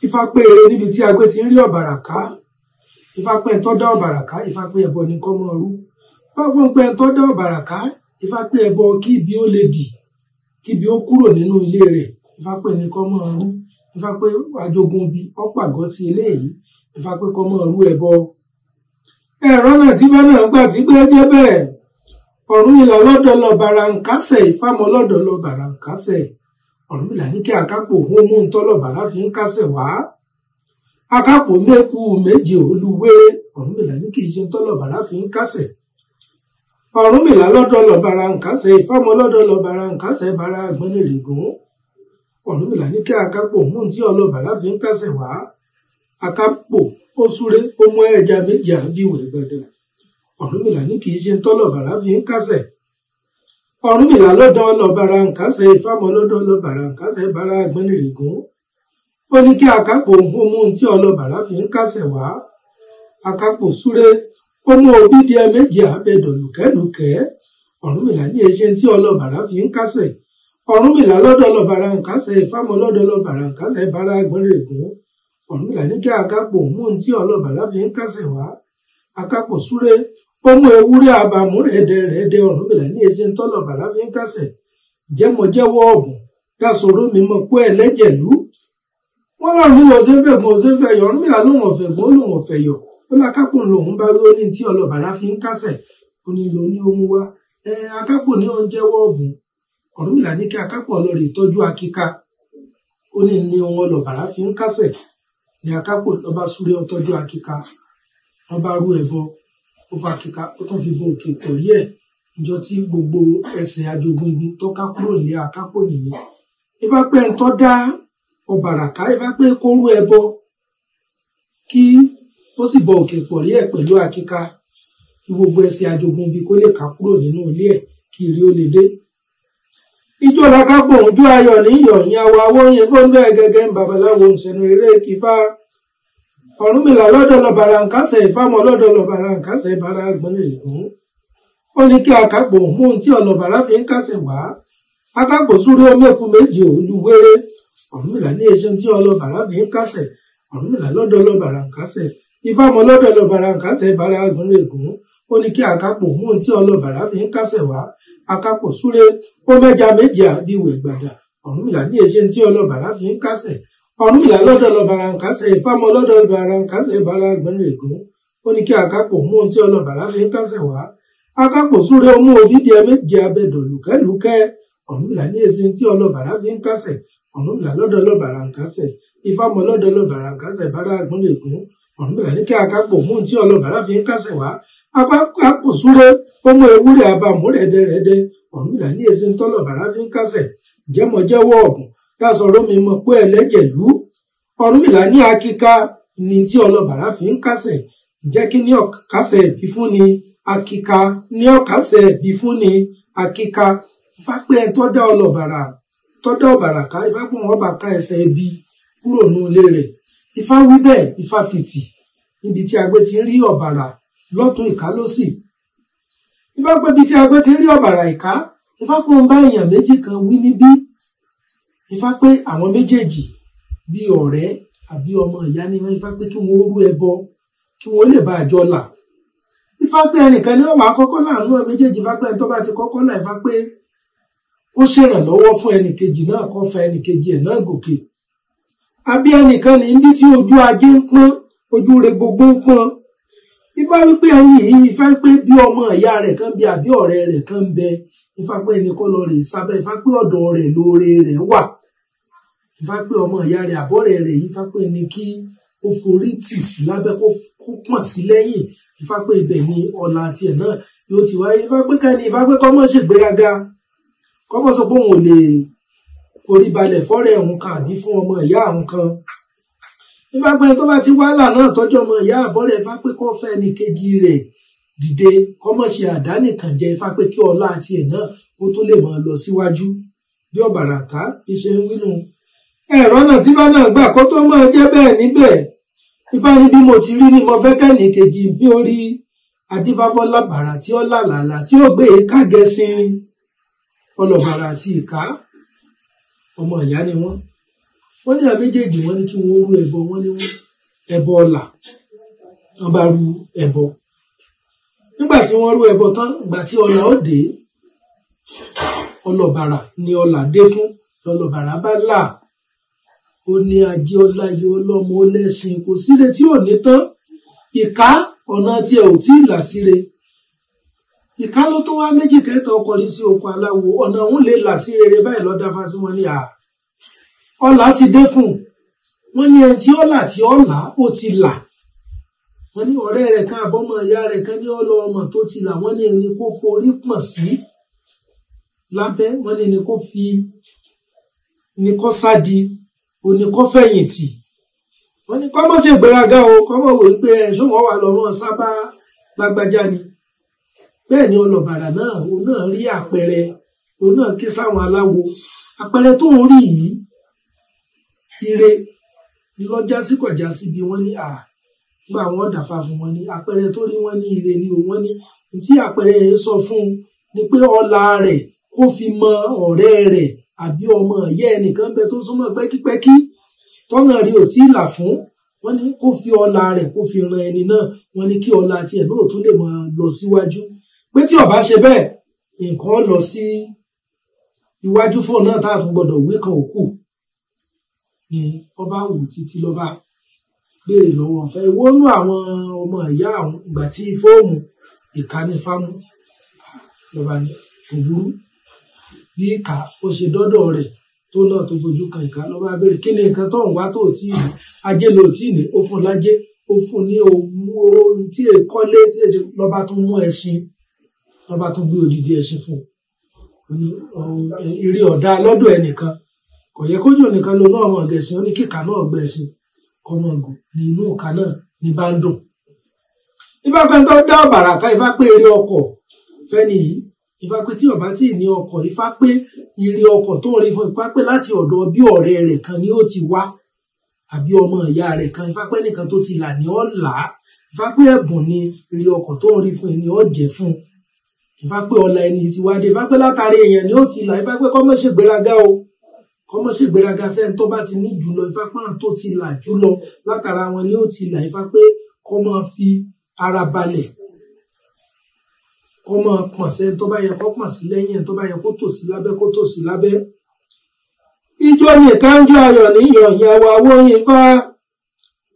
Ifá pé ere níbi tí agbé ti ń rí ọ̀bàràká. Ifá pé ẹni tó dá ọ̀bàràká, Ifá pé ẹbọ ni kọ́ mọ́ rú. Báwo pé ẹni tó dá ọ̀bàràká, Ifá pé ẹbọ kí ibi ó lè dì, kí ibi ó kúrò nínú ilé rẹ̀, Ifá pé ẹni kọ́ mọ́ rú. Ifá pé ajogun ibi ọ̀pàgọ́ ti eléyìí, Ifá pé kọ́ mọ́ rú ẹbọ. Ẹ̀rọ náà tí bá náà gbà tí gbé jẹ́ bẹ́ẹ̀. Ọ̀rúnmìlà lọ́dọ̀ lọ bàrà ń kásẹ̀, Ìfámọ́ lọ́dọ̀ lọ bàrà ń kásẹ̀. Ọ̀rúnmìlà ní kí akápò ó mú un tọ́lọ̀ bàrà fi ń kásẹ̀ wá. Akápò mẹ́kù méje olúwéré. Ọ̀rúnmìlà ní kì í ṣe tọ́lọ̀ bàrà fi ń kásẹ̀. Ọ̀rúnmìlà lọ́dọ̀ lọ bàrà ń kásẹ̀, Ìfámọ́ lọ́dọ̀ lọ bàrà ń kásẹ̀, bàrà àgbọnnìrègún. Ọ̀rúnmìlà ní kí akápò mú un tí ọlọ́bàrà fi ń kásẹ̀ wá. Akápò ó súré ó mú ẹja méjì àbíwẹ̀ gbẹdẹ. Ọ̀rúnmìlà ní kì í ṣe tọ́lọ̀ bàrà fi ń kásẹ̀. Ọ̀rúnmìlà lọ́dọ̀ lọ bàrà ń kásẹ̀, Ìfámọ́ lọ́dọ̀ lọ bàrà ń kásẹ̀, bàrà àgbọnnìrègún. Ó ní kí akápò ó mú un tí ọlọ́bàrà fi ń kásẹ̀ wá. Akápò súré ó mú òbídìẹ méjì àbẹ̀dọ̀ lùkẹ́lùkẹ́. Ọ̀rúnmìlà ní eṣe tí ọlọ́bàrà fi ń kásẹ̀. Ọ̀rúnmìlà lọ́dọ̀ lọ bàrà ń kásẹ̀, Ìfámọ́ lọ́dọ̀ lọ bàrà ń kásẹ̀, bàrà àgbọnnìrègún. Ọ̀rúnmìlà ní kí akápò mú un tí ọlọ́bàrà fi ń kásẹ̀ wá. Akápò súré ó mú ewúrẹ́ abàmú rẹ̀dẹ̀rẹ̀dẹ̀. Ọ̀rúnmìlà ní eṣe tọ́lọ̀bàrà fi ń kásẹ̀. Ǹjẹ́ mo jẹ́wọ́ ọ̀bùn dásòro mi mọ̀ pé ẹlẹ́jẹ̀lú. Wọ́n lọ́rùn lọ sí fẹ̀gbọ́n sí fẹ̀yọ̀. Ọ̀rúnmìlà lóun ọ̀fẹ̀gbọ́n lóun ọ̀fẹ̀yọ̀. Ó lákápò lòun bá wí ó ní tí ọlọ́bàrà fi ń kásẹ̀. Ó ní lò ní ohun wá. Akápò ní òun jẹ́wọ́ ọ̀bùn. Ọ̀rúnmìlà ní kí akápò ọlọ́rẹ̀ ìtọ́jú akíka. Ó ní ní ohun ọlọ́bàrà fi ń kásẹ̀. Ní akápò lọ́ba súré ọtọ́jú akíka. Wọ́n bá rú ẹbọ. Ó fa akíka, ó tún fi bo òkè pẹ̀lú ẹ̀. Ìjọ tí gbogbo ẹsẹ̀ ajogun ibi tó ká kúrò ní akápò nìyí. Ifá pé ẹni tó dá ọ̀bàràká, Ifá pé kó rú ẹbọ kí ó sì bọ òkè pọ̀rí ẹ̀ pẹ̀lú akíka kí gbogbo ẹsẹ̀ ajogun ibi kó lè ká kúrò nínú ilé ẹ̀ kí ire ó lè dé. Ijó làkápò ojú ayọ̀ ní ìyọ̀yìn awọ awóyin fún bẹ́ẹ̀ gẹ́gẹ́ ń babaláwo ń sẹnu eré kífá. Ọ̀rúnmìlà lọ́dọ̀ lọ bàrà ń kásẹ̀, Ìfámọ́ lọ́dọ̀ lọ bàrà ń kásẹ̀, bàrà àgbọnnìrègún. Ó ní kí akápò mú un tí ọlọ́bàrà fi ń kásẹ̀ wá. Akápò súré ó mẹ́kù méjì olúwéré. Ọ̀rúnmìlà ní eṣe tí ọlọ́bàrà fi ń kásẹ̀. Ọ̀rúnmìlà lọ́dọ̀ lọ bàrà ń kásẹ̀, Ìfámọ́ lọ́dọ̀ lọ bàrà ń kásẹ̀, bàrà àgbọnnìrègún. Ó ní kí akápò mú un tí ọlọ́bàrà fi ń kásẹ̀ wá. Akápò súré ó mẹ́ja méjì àbíwẹ̀ gbàdà. Ọ̀rúnmìlà ní eṣe tí ọlọ́bàrà fi ń kásẹ̀. Ọ̀rúnmìlà lọ́dọ̀ lọ bàrà ń kásẹ̀, Ìfámọ́ lọ́dọ̀ bàrà ń kásẹ̀, bàrà àgbọnnìrègún. Ó ní kí akápò mú un tí ọlọ́bàrà fi ń kásẹ̀ wá. Akápò súré ó mú òbídìẹ méje abẹ́dọ̀ lùkẹ́lùkẹ́. Ọ̀rúnmìlà ní eṣe tí ọlọ́bàrà fi ń kásẹ̀. Ọ̀rúnmìlà lọ́dọ̀ lọ bàrà ń kásẹ̀, Ìfámọ́ lọ́dọ̀ lọ bàrà ń kásẹ̀, bàrà àgbọnnìrègún. Ọ̀rúnmìlà ní kí akápò mú un tí ọlọ́bàrà fi ń kásẹ̀ wá. Akápò súré ó mú ewúrẹ́ abàmú rẹ̀dẹ̀rẹ̀dẹ̀. Ọ̀rúnmìlà ní eṣe tọ́lọ̀bàrà fi ń kásẹ̀. Ǹjẹ́ mo jẹ́wọ́ ọ̀bùn dásọ̀rọ̀ mi mọ̀ pé ẹlẹ́jẹ̀lú. Ọ̀rúnmìlà ní akíka ni tí ọlọ́bàrà fi ń kásẹ̀. Ǹjẹ́ kí ní ọ̀kásẹ̀ ẹ̀bí fún ni? Akíka ní ọ̀kásẹ̀ ẹ̀bí fún ni akíka. Ifá pé ẹni tó dá ọlọ́bàrà tó dá ọ̀bàrà ká, Ifá pé wọ́n bá ká ẹsẹ̀ ẹbí kúrò nínú ilé rẹ̀. Ifá wí bẹ́ẹ̀, Ifá fìtì níbi tí agbé ti ń rí ọ̀bàrà lọ́tún ìká lósì. Ifá pé ibi tí agbé ti ń rí ọ̀bàrà ìká, Ifá pé òun bá èèyàn méjì kan wí níbí. Ifá pé àwọn méjèèjì bí ọ̀rẹ́ àbí ọmọ ìyá ni wọ́n. Ifá pé kí wọ́n rú ẹbọ kí wọ́n lè bá àjọ là. Ifá pé ẹnìkan ní ọ̀wà àkọ́kọ́ láàánú ẹ méjèèjì. Ifá pé ẹni tó bá ti kọ́kọ́ là, Ifá pé ó ṣèrànlọ́wọ́ fún ẹnìkejì náà kó fa ẹnìkejì ẹ̀ náà gòkè. Àbí ẹnìkan ní ibi tí ojú ajé ń pọ́n, ojú rẹ̀ gbogbo ń pọ́n. Ifá wípé ẹni yìí, Ifá pé bí ọmọ ìyá rẹ̀ kan bí àbí ọ̀rẹ́ rẹ̀ kan ń bẹ. Ifá pé ẹni kọ́ lọ rè sábẹ́. Ifá pé ọ̀dọ̀ rẹ̀ lóore rẹ̀ wà. Ifá pé ọmọ ìyá rẹ̀ àbọ̀rẹ̀ rẹ̀ yìí, Ifá pé ẹni kí ó forí tì sí lábẹ́ kó pọ̀n sí lẹ́yìn. Ifá pé ibẹ̀ ni ọlá tiẹ̀ náà yóò ti wáyé. Ifá pé kẹ́ni, Ifá pé kọ́ mọ́ ṣègbéraga, kọ́ mọ́ sọ pé òun ò lè forí balẹ̀ fọ́rẹ̀ òun kan àbí fún ọmọ ìyá òun kan. Ifá pé tó bá ti wàhálà náà tọ́jú ọmọ ìyá àbọ̀rẹ̀, Ifá pé kó fẹ́ ẹnì kejì rẹ̀ dìde, kọ́ mọ́ ṣe àdánìkànjẹ. Ifá pé kí ọlá tiẹ̀ náà kó tó lè máa lọ síwájú bí ọ̀bàràká bí ṣe ń wínú. Ẹ̀rọ náà tí bá náà gbà kó tó máa jẹ́ bẹ́ẹ̀ níbẹ̀. Ifá ní bí mo ti rí ni mo fẹ́ kẹ́nì kejì bí ó rí adífáfọ́lá bàrà tí ó làlàlà tí ó gbé kágẹ́sìn. Ọlọ́bàrà àti ìká ọmọ ìyá ni wọ́n. Wọ́n ní àwọn méjèèjì wọ́n ní kí wọ́n rú ẹbọ, wọ́n ní ẹbọ ọlà, wọ́n bá rú ẹbọ. Nígbà tí wọ́n rú ẹbọ tán, ìgbà tí ọlà ó dé, ọlọ́bàrà ni ọlà dé fún. Ọlọ́bàrà bá là, ó ní ajé ọláyé ọlọ́mọ ó lẹ́sìn, kò síre tí ò ní tán. Ìka ọ̀nà tí ẹ ò tí ì là síre. Ìka ló tó wá méjì kẹta ọkọ ní sí oko aláwo, ọ̀nà òun lè là sí rere báyìí lọ́dá fásí wọn ní à. Ọlà ti dé fún un. Wọ́n ní ẹni tí ọlà tí ọlà ó ti là. Wọ́n ní ọ̀rẹ́ rẹ̀ kan àbọ́mọ ìyá rẹ̀ kan ní ọlọ ọmọ tó ti là, wọ́n ní ẹni kó forí pọ̀n sí lábẹ́, wọ́n ní ẹni kó fi ní kó sádi, òní kó fẹ̀yìntì. Wọ́n ní kó má ṣe gbéraga o, kó má wò wípé ẹ ṣó wọn wà lọ́mọ sábà lágbájá ni. Bẹ́ẹ̀ ni ọlọ́bàrà náà, òun náà rí àpẹẹrẹ, òun náà ké sáwọn aláwo. Àpẹẹrẹ tó ń rí yìí, ire lọ́jà sí kọjá síbi. Wọ́n ní à gba àwọn dàfa fún wọn ní àpẹẹrẹ tó rí, wọ́n ní ire ni o. Wọ́n ní tí àpẹẹrẹ yẹn sọ fún un ni pé ọlá rẹ̀ kó fi mọ ọ̀rẹ́ rẹ̀ àbí ọmọ ìyá ẹnìkan bẹ tó súnmọ́ pẹ́kípẹ́kí tọ́nà rí ò tí ì là fún. Wọ́n ní kó fi ọlá rẹ̀ kó fi ran ẹni náà. Wọ́n ní kí ọlá tiẹ̀ náà tún lè máa lọ síwájú, pé tí ó bá ṣe bẹ́ẹ̀ nǹkan lọ sí iwájú fóun náà tá a tún gbọ́dọ̀ wí kan òkú. Ni ọba wù títí lọ́ba béèrè lọ́wọ́ ọ̀fẹ́ ìwọ́nú àwọn ọmọ ìyá àwọn ìgbà tí fóòmù ìkànnì fámú lọ́ba ní kò burú. Bí ìkà ó ṣe dọ́dọ̀ rẹ̀ tó náà tó fojú kan ìkà, lọ́ba béèrè kí ni nǹkan tó ń wá tó tí ì ní, ajé ló tí ì ní, ó fún lájé, ó fún ní owó tí è kọ́lé tí è ṣe, lọ́ba tó mú ẹṣin, lọ́ba tó gbé odidi ẹṣin fún un. Ìrì ọ̀dà lọ́dọ̀ ẹnìkan kò yẹ kójú nìkan ló náà mọ̀ gẹ̀ẹ́sìn, ó ní kíkà náà gbẹ̀ẹ́sìn kọmọ gùn ní inú ìka náà ní bá ń dùn. Ifá pé tó dá ọ̀bàrà ká, Ifá pé eré ọkọ̀ fẹ́ni yìí. Ifá pé tí ọba tí ì ní ọkọ̀, Ifá pé eré ọkọ̀ tó ń rí fún, Ifá pé láti ọ̀dọ̀ bí ọ̀rẹ́ rẹ̀ kan ni ó ti wá àbí ọmọ ìyá rẹ̀ kan. Ifá pé nìkan tó ti là ní ọ̀la. Ifá pé ẹ̀bùn ni eré ọkọ̀ tó ń rí fún ni ó jẹ́ fún. Ifá pé ọlá ẹni tí wá dé. Ifá pé látàrí èèyàn ni ó ti là. Ifá pé kó má ṣe gbéraga o, kọ́mọ́ ṣe gbéraga sẹ́ni tó bá ti ní jùlọ. Ifá pé àwọn tó ti là jùlọ látara wọn ni ó ti là. Ifá pé kó máa fi ara balẹ̀, kó máa pọ̀n sẹ́ni tó bá yẹ kó pọ̀n sí lẹ́yìn, tó bá yẹ kó tò sí lábẹ́ kó tò sí lábẹ́. Ijó ní ìkánjú ayọ̀ ní yọ̀yàn wa wóyin Ifá.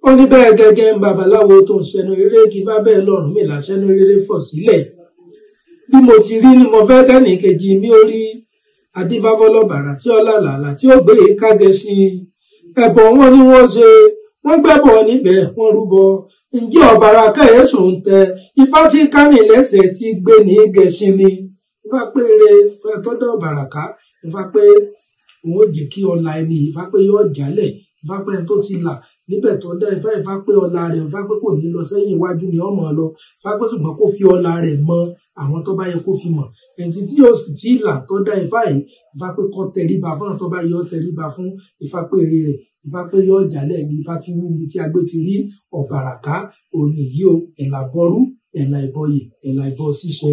Ó ní bẹ́ẹ̀ gẹ́gẹ́ ń babaláwo tó ń ṣẹnu rere kí Ifá bẹ́ẹ̀ lọ́rùn mi là ṣẹnu rere fọ̀ sílẹ̀. Bí mo ti rí ni mo fẹ́ kẹ́nì kejì mi ó rí. Adífáfọlọ́bàrà tí ọlá làlà tí ó gbé kágẹṣin. Ẹbọ wọn ni wọ́n ṣe, wọ́n gbẹ́bọ níbẹ̀ wọ́n rúbọ. Ǹjẹ́ ọ̀bàrà kẹ́ẹ̀sùn ń tẹ Ifá tí kánì lẹ́sẹ̀ tí gbé ní gẹṣin ni. Ifá pé eré fẹ́ tọ́dọ̀ ọ̀bàrà ká. Ifá pé òun ó jẹ́ kí ọlá ẹni, Ifá pé yóò jálẹ̀. Ifá pé ẹni tó ti là níbẹ̀ tó dá Ifá, Ifá pé ọlá rẹ̀, Ifá pé kò ní lọ sẹ́yìn, iwájú ni ọmọ lọ. Ifá pé ṣùgbọ́n kó fi ọlá rẹ̀ mọ àwọn tó bá yẹ kó fi mọ̀. Ẹni tí yóò sì tí là tó dá Ifá yìí, Ifá pé kó tẹríba fún àwọn tó bá yọ tẹríba fún. Ifá pé eré rẹ̀, Ifá pé yóò jálẹ̀ ní Ifá tí wí níbi tí agbé ti rí ọ̀bàràká òní yìí o. Ẹ̀là bọrú, ẹ̀là ìbọyè, ẹ̀là ìbọ ṣíṣẹ.